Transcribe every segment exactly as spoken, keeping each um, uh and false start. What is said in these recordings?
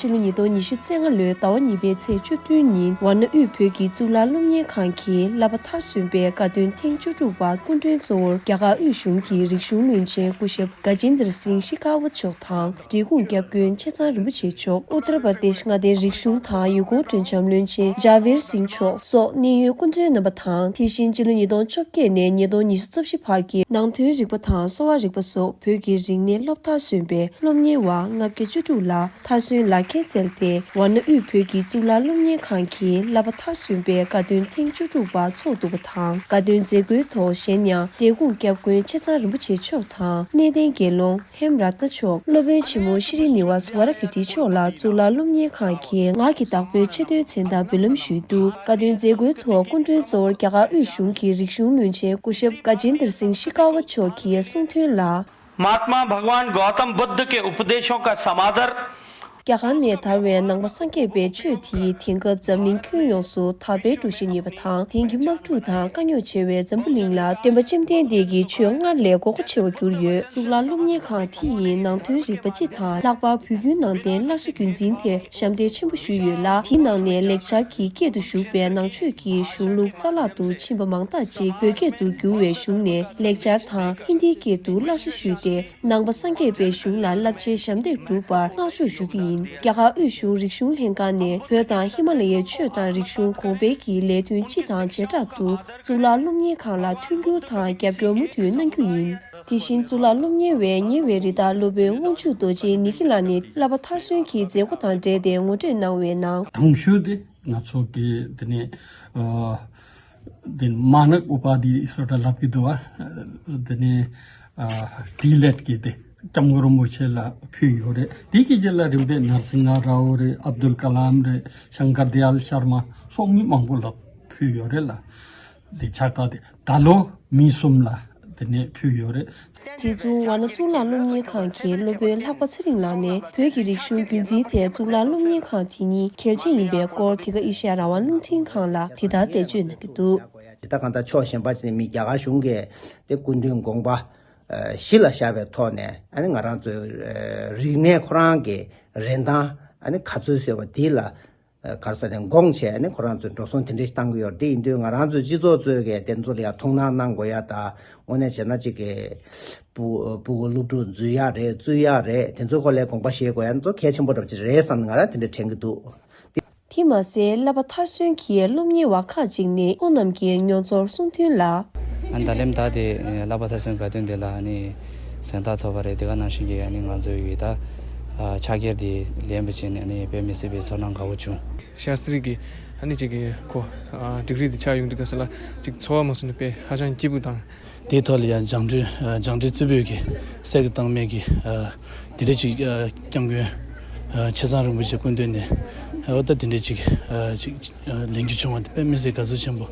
ཕྱི་ལོ་ཉིས་སྟོང་ཉི་ཤུ་རྩ་ལྔ་ལོའི་ཟླ་བ་གཉིས་པའི་ཚེས་བཅུ་བདུན་ཉིན་ཝཱ་ཎ་དབུས་བོད་ཀྱི་གཙུག་ལག་སློབ་གཉེར་ཁང་གི་བསླབ་པ་མཐར་སོན་པའི་དགའ་སྟོན་ཐེངས་བཅུ་དྲུག་པ་སྐུ་མགྲོན་གཙོ་བོར་རྒྱ་གར་དབུས་གཞུང་གི་རིག་གཞུང་བློན་ཆེན་སྐུ་ཞབས་ག་ཇིན་དར་སིང་ཤི་ཀ་ཝ་མཆོག་དང་། འབྲས་སྤུངས་སྐྱབས་མགོན་ཆེ་ཚང་རིན་པོ་ཆེ་མཆོག་ཨུ་ཏར་པར་དེཤ་མངའ་སྡེའི་རིག་གཞུང་དང་ཡུལ་སྐོར་མགྲོན་བྱམས་བློན་ཆེན་ཇཱ་བིར་སིང་མཆོག་སོགས་གནད་ཡོད་སྐུ་མགྲོན་རྣམ་པ་དང་། དེ་བཞིན་ཕྱི་ལོ་ཉིས་སྟོང་བཅོ་བརྒྱད་ནས་ཉིས་སྟོང་ཉི་ཤུ་རྩ་བཞི་བར་གྱི་ནང་དོན་རིག་པ་དང་གསོ་བ་རིག་པ་སོགས་བོད་ཀྱི་རིག་གནས་སློབ་མཐར་སོན་པའི་སློབ་གཉེར་བ་ལྔ་བརྒྱ་བཅུ་དྲུག་ལ་མཐར་སོན་ལག་ཁྱེར་བསྩལ་ཏེ། ཝཱ་ཎ་དབུས་བོད་ཀྱི་གཙུག་ལག་སློབ་གཉེར་ཁང་གི་བསླབ་པ་མཐར་སོན་པའི་དགའ་སྟོན་ཐེངས་བཅུ་དྲུག་པ་ཚོགས་འདུ་པ་དང་། དགའ་སྟོན་མཛད་སྒོའི་ཐོག་གཞན་ཡང་འབྲས་སྤུངས་སྐྱབས་མགོན་ཆེ་ཚང་རིན་པོ་ཆེ་མཆོག་དང་གནས་བརྟན་དགེ་སློང་ཧེམ་རཏྣ་མཆོག་སློབ་དཔོན་ཆེན་མོ་ཤྲི་ནི་ཝཱ་ས་ཝ་ར་ཀི་ཏི་མཆོག་ལ་གཙུག་ལག་སློབ་གཉེར་ཁང་གི་ངག་གི་བདག་པོའི་ཆེ་མཐོའི་མཚན་རྟགས་འབུལ་ལམ་ཞུས་འདུག་དགའ་སྟོན་མཛད་སྒོའི་ཐོག་སྐུ་མགྲོན་གཙོ་བོར་རྒྱ་གར་དབུས་གཞུང་གི་རིག་གཞུང་བློན་ཆེན་སྐུ་ཞབས་ག་ཇིན་དར་སིང་ཤི་ཀ་ཝ་མཆོག་གིས་གསུངས་དོན་ལ། महात्मा भगवान गौतम बुद्ध के उपदेशों का समादर। རྒྱ་གར་ནས་དར་བའི་ནང་པ་སངས་རྒྱས་པའི་ཆོས་དེས་དེང་སྐབས་འཛམ་གླིང་ཁྱོན་ཡོངས་སུ་དར་སྤེལ་འགྲོ་བཞིན་ཡོད་པ་དང་། དེང་གི་དམག་འཁྲུག་དང་དཀའ་རྙོག་ཆེ་བའི་འཛམ་བུ་གླིང་ལ་སྟོན་པ་བཅོམ་ལྡན་འདས་ཀྱི་ཆོས་སྔར་ལས་དགོས་མཁོ་ཆེ་བར་གྱུར་ཡོད། གཙུག་ལག་སློབ་གཉེར་ཁང་དེ་ཡིས་ནང་དོན་རིག་པ་སྤྱི་དང་ལྷག་པར་བོད་བརྒྱུད་ནང་བསྟན་སླར་གསོ་རྒྱུན་འཛིན་ཐད་ཞབས་འདེགས་ཆེན་པོ་ཞུས་ཡོད་ལ། དེའི་ནང་ནས་ལེགས་སྦྱར་གྱི་སྐད་དུ་བཞུགས་པའི་ནང་ཆོས་ཀྱི་གཞུང་ལུགས་རྩ་བརླག་ཏུ་ཕྱིན་པ་མང་དག་ཅིག་བོད་སྐད་དུ་བསྒྱུར་བའི་གཞུང་ནས་ལེགས་སྦྱར་དང་ཧིན་དིའི་སྐད་དུ་སླར་གསོ་ཞུས་ཏེ། ནང་པ་སངས་རྒྱས་པའི་གཞུང་ལ་བསླབ་བྱའི་ཞབས་འདེགས་བསྒྲུབ་པར་བསྔགས་བརྗོད་ཞུ་རྒྱུ་ཡིན། རྒྱ་གར་དབུས་གཞུང་རིག་གཞུང་ལྷན་ཁང་ནས་བོད་དང་ཧི་མ་ལ་ཡའི་ཆོས་དང་རིག་གཞུང་གོང་འཕེལ་གྱི་ལས་དོན་སྤྱི་དང་བྱེ་བྲག་ཏུ་གཙུག་ལག་སློབ་གཉེར་ཁང་ལ་མཐུན་འགྱུར་དང་རྒྱབ་སྐྱོར་མུ་མཐུད་གནང་རྒྱུ་ཡིན། དེ་བཞིན་གཙུག་ལག་སློབ་གཉེར་བའི་ཉེ་བའི་རི་དྭགས་སློབ་དཔོན་དབང་ཕྱུག་རྡོ་རྗེ་ནི་ཀི་ལ་ནས་བསླབ་པ་མཐར་སོན་གྱི་མཛད་སྒོ་དང་འབྲེལ་ཏེ་ངོ་སྤྲོད་གནང་བའི་ནང་། དང་ཤོས་དེ་ང་ཚོ་གི་དེ་ནས་ཨ། དེ་མ་ནག་ཨུ་པ་དི་སོ་ད་ལབ་ཀྱི་འདུག་བ། དེ་ནས་ཨ། ཏི་ལེད་ཀྱི་དེ་སྐྱབས་མགོན་རིན་པོ་ཆེ་ལ་ཕུལ་ཡོད་རེད། དེ་གི་རྗེས་ལ་རིམ་པས་ནར་སིང་ཧ་རའོ་རེད། ཨབ་དུལ་ཀ་ལམ་རེད། ཤང་ཀར་དི་ཡལ་ཤར་མ་སོགས་མི་མང་པོ་ལ་ཕུལ་ཡོད་རེད་ལ། དེ་ཕྱག་རྟགས་དེ་ད་ལོ་མི་གསུམ་ལ་དེ་ནས་ཕུལ་ཡོད་རེད། དེ་མཚུངས་ཝཱ་ཎ་གཙུག་ལག་སློབ་གཉེར་ཁང་གི་སློབ་དཔོན་ལྷག་པ་ཚེ་རིང་ལགས་ནས་བོད་ཀྱི་རིག་གཞུང་རྒྱུན་འཛིན་ཐད་གཙུག་ལག་སློབ་གཉེར་ཁང་དེ་ཉིད་གལ་ཆེ་ཡིན་པའི་སྐོར་འདི་ག་ཨེ་ཤེ་ཡ་རང་དབང་རླུང་འཕྲིན་ཁང་ལ་དེ་ལྟར་འགྲེལ་བརྗོད་གནང་གི་འདུག་ཇི་ལྟར་གང་ལྟར་ཕྱོགས་གཞན་པ་ཞིག་ནས་མི་རྒྱ་གར་གཞུང་གིས་དེ་སྐུ་མདུན་དགོངས་པ་གཞི་ལ་བཞག་པའི་ཐོག་ནས་ཨ་ནི་ང་རང་ཚོའི་རིག་གནས་ཁོ་རང་གི་རིན་ཐང་ཨ་ནི་ག་ཚོད་བཟོས་པ་དེ་ལ། ག་རེ་ཟེར་ནས་དགོངས་བྱས་ནས་ཁོ་རང་ཚོས་འགྲོ་སོང་དེ་འདྲ་ཞིག་བཏང་གི་ཡོད་རེད། དེ་ཡིན་དུས་ང་རང་ཚོའི་སྤྱི་ཚོགས་ཚོས་གི་དེ་ཚོ་ལ་ཡང་ཐུགས་སྣང་གནང་དགོས་ཡ། ད་དངོས་གནས་བྱས་ན་གཅིག་གི་ཕྲུ་ཕྲུ་གུ་སློབ་ཕྲུག་འཛུལ་ཡ་རེད། བཙུགས་ཡ་རེད། དེ་ཚོའི་སྐོར་ལ་དགོངས་པ་བཞེས་དགོས་ཡ་དེ་ཚོ་གལ་ཆེན་པོ་འདྲ་པོ་ཅིག་རེད་བསམ་ནས་ང་རང་དེ་འདྲ་དྲན་གི་འདུག་དེ་མ་ཟད་བསླབ་པ་མཐར་སོན་གྱི་སློབ་གཉེར་བ་ཁག་ཅིག་ནས་ཁོང་རྣམས་ཀྱི་མྱོང་ཚོར་གསུང་དོན་ལ། ཨ་ནི་ད་ལན་ད་དེ་བསླབ་པ་མཐར་སོན་དགའ་སྟོན་དེ་ལ་ཨ་ནི་གཟེངས་རྟགས་ཐོབ་པ་རེད། དེ་ག་ནང་བཞིན་གྱི་ཨ་ནི་ང་ཚོའི་ཡི་ད་ཕྱག་འཁྱེར་དེ་ལེན་པ་བྱས་ནས་ཨ་ནི་དཔེ་མི་སྲིད་པའི་ཚོར་སྣང་དགའ་བོ་བྱུང་། ཤཱསྟྲི་གི་ཨ་ནི་ཅིག་གི་ཁོ་ཌིག་རི་དེ་ཆགས་ཡོང་དུས་སྐབས་སུ་ལ་ཅིག་ཚོར་བ་མ་སོང་ནས་དཔེ་ཧ་ཅང་སྐྱིད་པོ་དང་། དེའི་ཐོག་ལ་ཡང་རྒྱང་འཕྲིན་རྒྱང་འཕྲིན་རྩེ་ཕུད་ཀྱི་གསེར་གྱི་རྟགས་མའི་གི་དེ་འདྲ་ཅིག་སྐྱབས་མགོན་ཆེ་ཚང་རིན་པོ་ཆེ་སྐུ་མདུན་ནས་འོ་ད་དེ་འདྲ་ཅིག་ཅིག་ལེན་རྒྱུ་བྱུང་བ་དེ་དཔེ་མི་སྲིད་དགའ་ཚོར་ཆེན་པོ།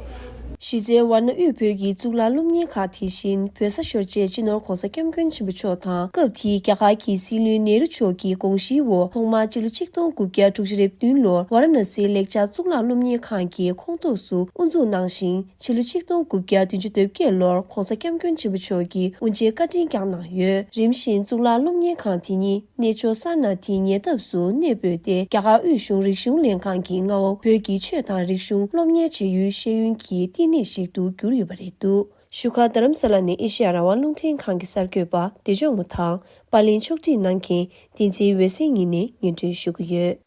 གཞི་རྩའི་ཝཱ་ཎ་དབུས་བོད་ཀྱི་གཙུག་ལག་སློབ་གཉེར་ཁང་དེ་བཞིན་བོད་ས་ཤོར་རྗེས་སྤྱི་ནོར་༧གོང་ས་༧སྐྱབས་མགོན་ཆེན་པོ་མཆོག་དང་སྐབས་དེའི་རྒྱ་གར་གྱི་སྲིད་བློན་ནེ་རུ་མཆོག་གི་དགོངས་གཞིའི་འོག་ཐོག་མར་སྤྱི་ལོ་ཆིག་སྟོང་དགུ་བརྒྱ་དྲུག་ཅུ་རེ་བདུན་ལོར་ཝཱ་ར་ཎ་སིའི་ལེགས་སྦྱར་གཙུག་ལག་སློབ་གཉེར་ཁང་གི་ཁོངས་གཏོགས་སུ་དབུ་འཛུགས་གནང་ཞིང་། ཕྱི་ལོ་ཆིག་སྟོང་དགུ་བརྒྱ་བདུན་ཅུ་དོན་བརྒྱད་ལོར་༧གོང་ས་༧སྐྱབས་མགོན་ཆེན་པོ་མཆོག་གིས་དབུ་འབྱེད་བཀའ་དྲིན་བསྐྱངས་གནང་ཡོད། རིམ་བཞིན་གཙུག་ལག་སློབ་གཉེར་ཁང་དེ་ཉིད་གནས་མཆོག་སཱ་ན་ཐིའི་ཉེ་འདབས་སུ་གནས་སྤོས་ཏེ། རྒྱ་གར་དབུས་གཞུང་རིག་གཞུང་ལྷན་ཁང་གི་མངའ་འོག་བོད་ཀྱི་ཆོས་དང་རིག་གཞུང་སློབ་གཉེར་བྱེད་ཡུལ་ཤེས་ཡོན་གྱི་བསྟི་གནས་ཤིག་ཏུ་གྱུར་ཡོད་པ་རེད་འདུག་བཞུགས་སྒར་རྡ་རམ་ས་ལ་ནས་ཨེ་ཤེ་ཡ་རང་དབང་རླུང་འཕྲིན་ཁང་གི་གསར་འགོད་པ་བདེ་མཆོག་མུ་དང་པར་ལེན་ཕྱོགས་སྒྲིག་གནང་མཁན་བསྟན་འཛིན་འོད་ཟེར་གཉིས་ནས་སྙན་སྒྲོན་ཞུ་གི་ཡོད།